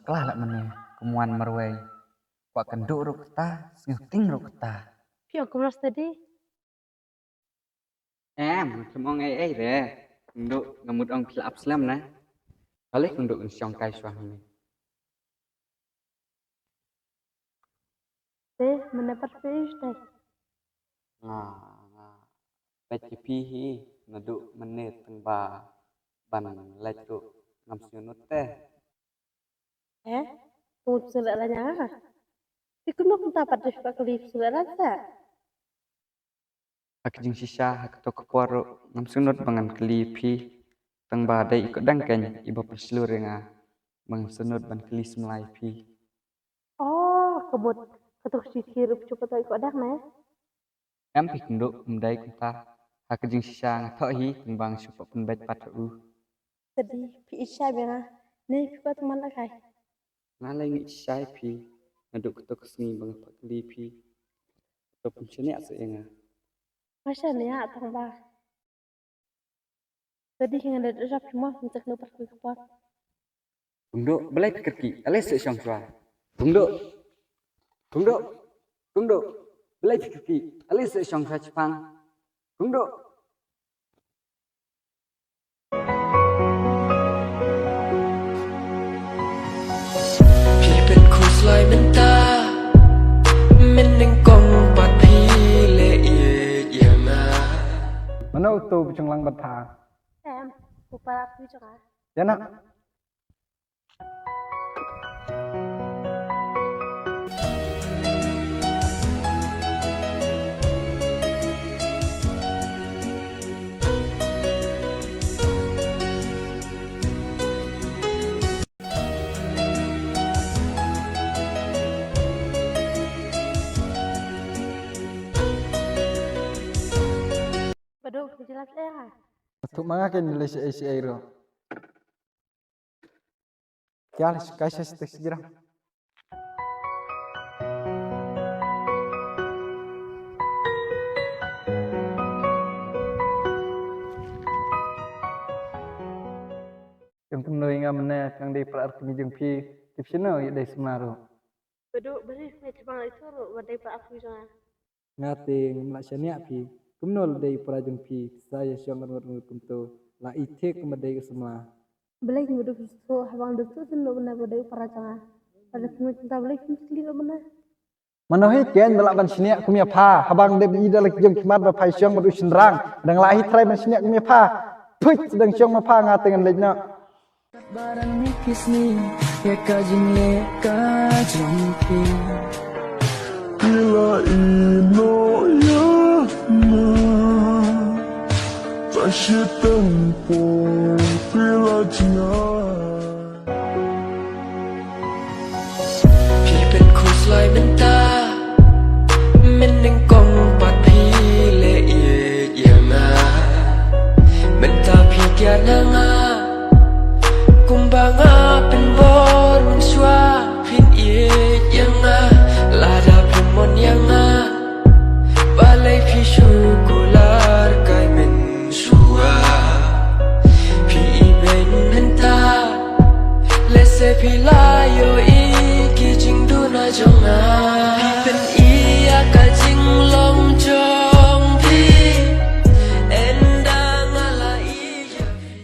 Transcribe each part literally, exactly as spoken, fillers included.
Klah lah mynne, kum wan marwei. Kwah kynduh ruh kata, sngewtieng ruh kata. Phi ong kumno steady? Em, ngam ong ei ei re. Kynduh, nga mut ong phi la ap slem ne. Kali kynduh ngan shong kai shuwa hangne. Te, mynne pat phi ïa te. Nga, nga. Peit ki phi hi, naduh mynne tang ba ban leit ruh ngam sngewnud te. Eh, phi mut phi sngewlehrain ïa nga? Te kumno kumta pat dei phi kwah kylli phi sngewlehrain sa? Ha ka jingshisha ha kato ka por ruh ngam sngewnud ba ngan kylli phi. Tang ba dei i Kohdeng keiñ iba pynshlur ïa nga ba ngan sngewnud ban kylli samla ïa phi. Oh, ka mut kato ka shithi ruh phi shu pynthok i Kohdeng ne? Em phi kynduh, ym dei kumta. Ha ka jingshisha nga thoh hi tang ba nga shu pynbeit pat ha u. Steady, phi ïeit shai bha ïa nga ne phi kwah tang ban lehkai? Nga lei nga ïeit shai phi. Naduh kato ka sngi ba nga pat kylli phi, to pynshaniah sa ïa nga. Nga shaniah tang ba. Steady, ngan leit rep phi mo, ngin sa kynduh pat kawei ka por. Kynduh, balei phi kyrkieh? Ale seh shong shuwa. Kynduh. Kynduh. Kynduh. Balei phi kyrkieh? Ale seh shong shuwa shipang. Kynduh. Phi pynkhuslai mynta, mynnyngkong pat phi leh ïeit ïa nga. Mano uto ba jong lang bad pha? Em, u para phi jong nga. Ïa na. Baduk, phi jylliew seh ha? Atu ma nga ken jylliew seh seh ruh. Kya le, kaisa stek sijra. Jong kumno ïa nga mynne, phi dang dei para kmie jong phi, tip shano ïa dei samla ruh. Baduk, balei phi tip ba nga ithuh ruh ba dei para kmie jong nga. Nga te ngam lah shaniah phi. Kumno la dei para jong phi, phi sa ïa shong ngut ngut kumto, la i thik kumba dei ka samla. Balei ngim dup shuh, haba ngam dup shuh sien ruh mynne ba dei para jong nga. Lada phi mut kumta balei phim kylli ruh mynne? Mano hi ken ba lah ban shaniah kum ïa pha, haba ngam dei ban i da la ki jong ki mat ba pha ïa shong bad u shynrang. Dang lah hi trai ban shaniah kum ïa pha. Phuit, dang shong ma pha, nga te ngan leit noh. Barang ni ki sngi ïa ka jingleh ka jong phi. Phi la ïehnoh ïa nga, sa shiteng por phi la jngai. Phi pynkhuslai mynta, mynnyngkong pat phi leh ïeit ïa nga. Mynta phi kiar na nga, kumba nga pynbor mynshuwa, phin ïeit ïa nga. Lada phin mon ïa nga, balei phi shu kular kai mynshuwa? Phi ibeiñ mynta, lehse phi la ïohi ki jingduna jong nga. Phi pyni ïa ka jinglong jong phi, ynda nga la ïeit ïa phi.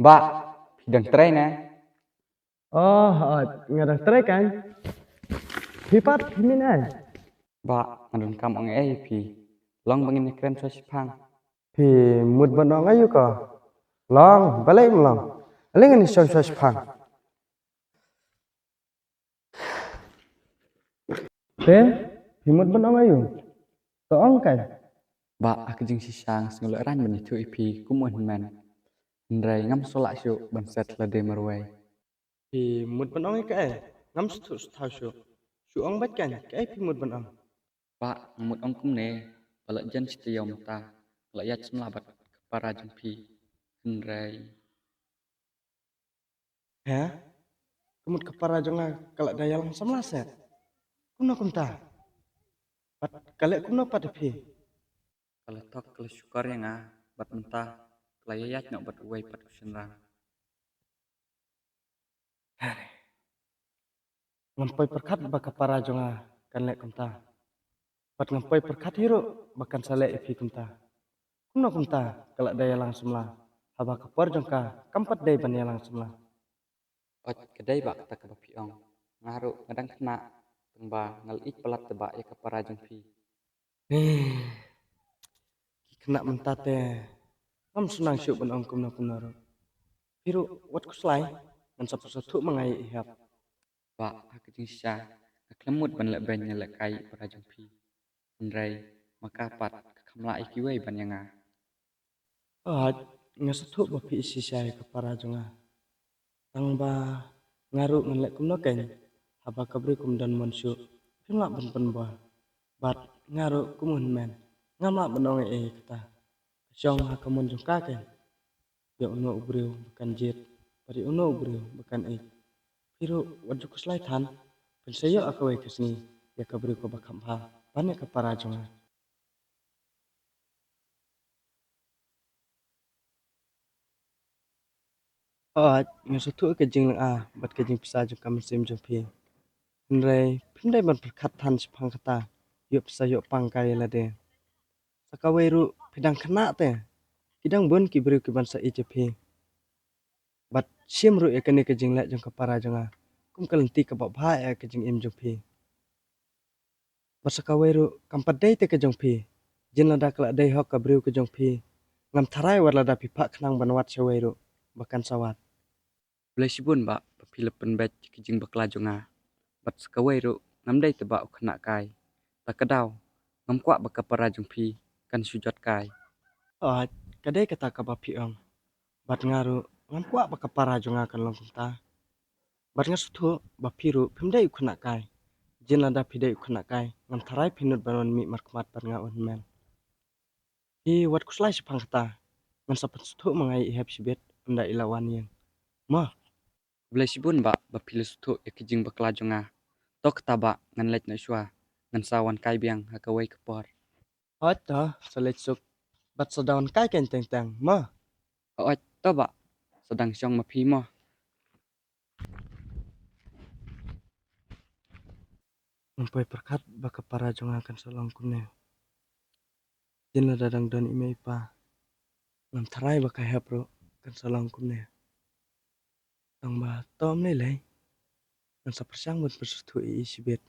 Bah, phi dang trei ne? Oh, oh, nga dang trei kan. Phi pat, phi mih ei? Bah, nga donkam ong ei ïa phi. Long ba ngin ïakren shuwa shiphang. Phi mut ban ong aïu ko? Long, balei ym long? Ale ngin ïashong shuwa shiphang. Te, phi mut ban ong aïu? To ong kai. Bah, ha ka jingshisha nga sngewlehrain ban ïathuh ïa phi kum u hynmen. Hynrei ngam sngewlah shuh ban set lade marwei. Phi mut ban ong ïa kaei? Ngam sngewthuh shuh. Shu ong beit kan, kaei phi mut ban ong? Bah, nga mut ong kumne, ba la jan shi taïew mynta, la ïaid samla bad ka para jong phi. Hynrei. He? Ka mut ka para jong nga ka la dei ïalang samla seh. Kumno kumta? Bad ka leh kumno pat ïa phi? Ka la thok ka la shukor ïa nga, bad mynta ka la ïaid noh bad uwei pat u shynrang. Ngam poi pyrkhat ba ka para jong nga kan leh kumta. Bad ngam poi pyrkhat hi ruh ba kan sa leh ïa phi kumta. Kumno kumta ka la dei ïalang samla, haba ka por jong ka kam pat dei ban ïalang samla. Oi, ka dei bah kata kaba phi ong. Nga ruh nga dang khynnah, tang ba nga la ïeit palat te bah ïa ka para jong phi. Eh, ki khynnah mynta te ngam sngewsih ban ong kumno kumno ruh. Phi ruh wat khuslai, ngan sa pynsngewthuh ma nga ïa i hep. Bah, ha ka jingshisha nga khlem mut ban leh beiñ ne leh kai ïa i para jong phi. Hynrei ma ka pat ka kham lah ïa kiwei ban ïa nga. Oi, nga sngewthuh ba phi ïeit shisha ïa ka para jong nga. Tang ba nga ruh ngan leh kumno keiñ, haba ka briew kam don mon shuh, phim lah ban pynbor. Bad nga ruh kum u hynmen, ngam lah ban ong ei ei kata. Ka shong ha ka mon jong ka keiñ. Ïa uno u briew ba kan jied, bad ïa uno u briew ba kan ïeit. Phi ruh wat ju khuslai than, phin sa ïoh ha kawei ka sngi ïa ka briew kaba kham bha ban ïa ka para jong nga. Oi, nga sngewthuh ka jinglynga bad ka jingpisa jong ka mynsiem jong phi. Hynrei phim dei ban pyrkhat than shaphang kata, ïoh pisa ïoh pang kai ïa lade. Sa kawei ruh phi dang khynnah te, ki dang bun ki briew kiban sa ïeit ïa phi. Bad shim ruh ïa kane ka jingleh jong ka para jong nga kum ka lynti kaba bha ïa ka jingim jong phi. Bad sa kawei ruh kam pat dei te ka jong phi. Jin lada ka la dei hok ka briew ka jong phi, ngam tharai wat lada phi phah khnang ban wad shawei ruh ba kan sa wad. Khublei shibun bah ba phi la pynbeit ïa ka jingbakla jong nga. Bad sa kawei ruh ngam dei te bah u khynnah kai. Ta ka daw ngam kwah ba ka para jong phi kan shu jot kai. Oi, ka dei kata kaba phi ong. Bad nga ruh ngam kwah ba ka para jong nga kan long kumta. Bad nga sngewthuh ba phi ruh phim dei u khynnah kai. Jin lada phi dei u khynnah kai, ngam tharai phin nud ban wan mih markhmat bad nga u hynmen. Phi wat khuslai shaphang kata, ngan sa pynsngewthuh ma nga ïa i hep shibit ynda i la wan ïing. Mo. Khublei shibun bah ba phi la sngewthuh ïa ka jingbakla jong nga. To kata bah ngan leit noh shuwa, ngan sa wan kai biang ha kawei ka por. Hooid to, sa leit suk. Bad sa da wan kai keiñ teng teng mo. Hooid to bah, sa dang shong ma phi mo. Ngam poi pyrkhat ba ka para jong nga kan sa long kumne. Jin lada dang don i mei i pa, ngam tharai ba ka hep ruh kan sa long kumne. Tang ba to ym lei lei, ngan sa pyrshang ban pynsngewthuh ïa i shibit.